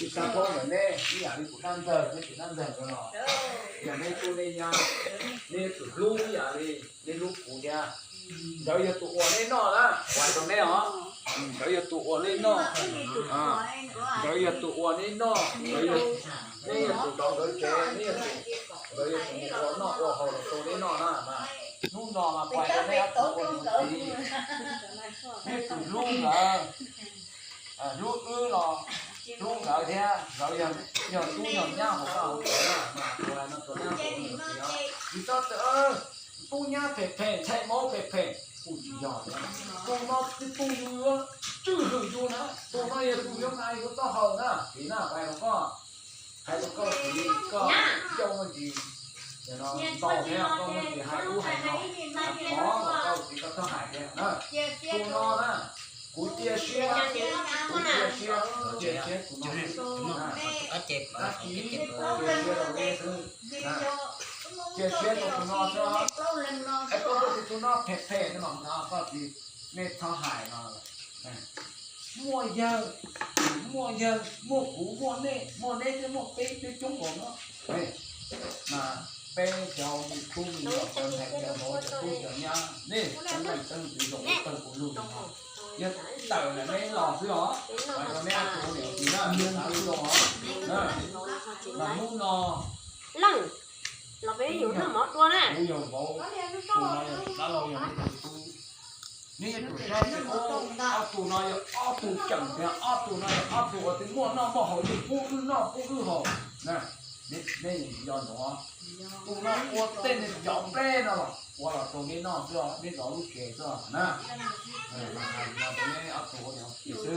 Tsis tau paub ntawm neb ib yam li kuv dab ntxawg, neb tus dab ntxawg ntawd los, yog neb tub neb nyab, neb yuav tsum hlub ib yam li neb hlub kuv thiab. Nkawd yog tus uas neb noj na, hais rau neb os. Nkawd yog tus uas neb noj, nkawd yog tus uas neb noj, neb yog tus rov nkawd tsev, neb yog tus, nkawd yog tus ua noj ua haus los rau neb noj na. Hnub no mas kuv hais rau neb ob tug ua niam txiv, neb tsum hlub nkawd, hlub wb los hlub nkawd thiab. Nkawd yog tub yog nyab hauv vaj hauv tsev na, mas kuv hais no rau neb ob tug ua niam txiv os. Tsis txhob tias tub nyab phem phem, ntxhais maub phem phem, kuj tsis yog. Tus no twb phooj ywg yuav tswj hwm yus na, tus no yog tus yuav hais yus taub hau na, txiv na, hais rau koj, hais rau koj txiv, koj coj muaj ntsis ntau thiab, koj muaj ntsis hais ub hais no, thov kom koj txiv koj txhob hais thiab na. Tus no na, kuv cia siab, kuv cia siab, cia siab tus no, cia siab rau neb xwb, cia siab rau tus no xwb. Es koj muaj tus no phem phem no los koj txiv, nej txhob hais no. Muaj yawg, muaj yawg, muaj kuv, muaj nej, muaj neb thiab muaj peb coob coob nkaus no. Mas peb cov me tub me nyuam cov ntxhais cov vauv cov tub cov nyab, nej txeeb leej txeeb tus zoo tawg kuv lug no, yog tawm ntawm neb los xwb os. Hais rau neb ob tug niam txiv na, xav lub zoo os. Mas hnub no leej los peb yuav noj mov dua na, kuv yog vauv, tus no yog dab laug, yog neb tus tub. Neb yuav tsum saib seb ob tug no yog ob tug tseem tiag, ob tug no yog ob tug uas twb muaj noj muaj haus, twb pub wb noj pub wb haus na. Neb yeej nco ntsoov, tus no ua tej niag cov nplej no los ua los rau neb noj xwb os, neb zov lub tsev xwb os na. Mas hais no rau neb ob tug ua niam txiv xwb.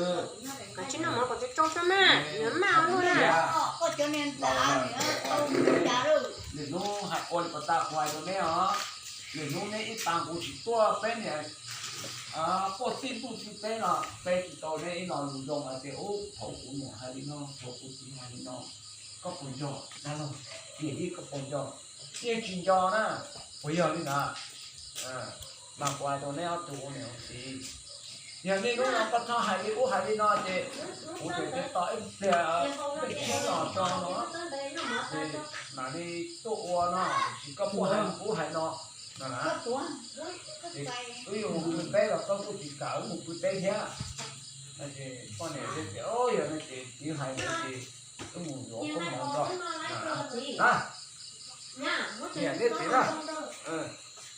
Tsis noj mov kom tsau tsau xwb mas, nws maj ua luaj na. Lwm hnub hais ua li pas tas kuv hais rau neb os, lwm hnub neb ib tag kuv tsis tuaj peb niam quaj txij ntuj txij teb no, peb tsis tau neb ib lo lus zoo hais tias ub thaum kuv niam hais li no, thaum kuv txiv hais li no. Koj puas nco, dab laug, niam yij koj puas nco? Yeej tsis nco na, puas yog li ntawd? Mas kuv hais rau neb ob tug ua niam ua txiv, yog nej lub no koj txhob hais li ub hais li no ces kuv tseem tos ib pliag peb tsheb los tso no, ces mam li tuaj ua no, tsis koj muaj hais ub hais no no na. Ces wb yuav mus pw teb los koj kuj tsis kam wb mus pw teb thiab. Ces poj niam thiaj tias, yog no ces txiv hais no ces wb mus yuav koob hmoov tso na. Niam thiab txiv na,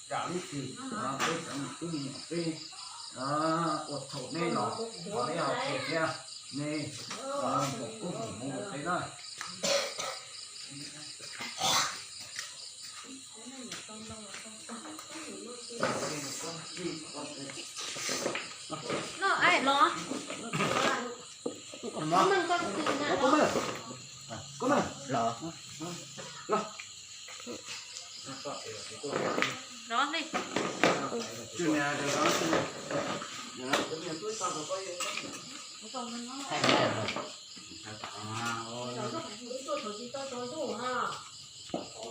tsam lub twg peb cov me tub me nyuam peb ua txhaum neb los thov neb ho qhia thiab, neb mus koob mus hmoov rau peb na.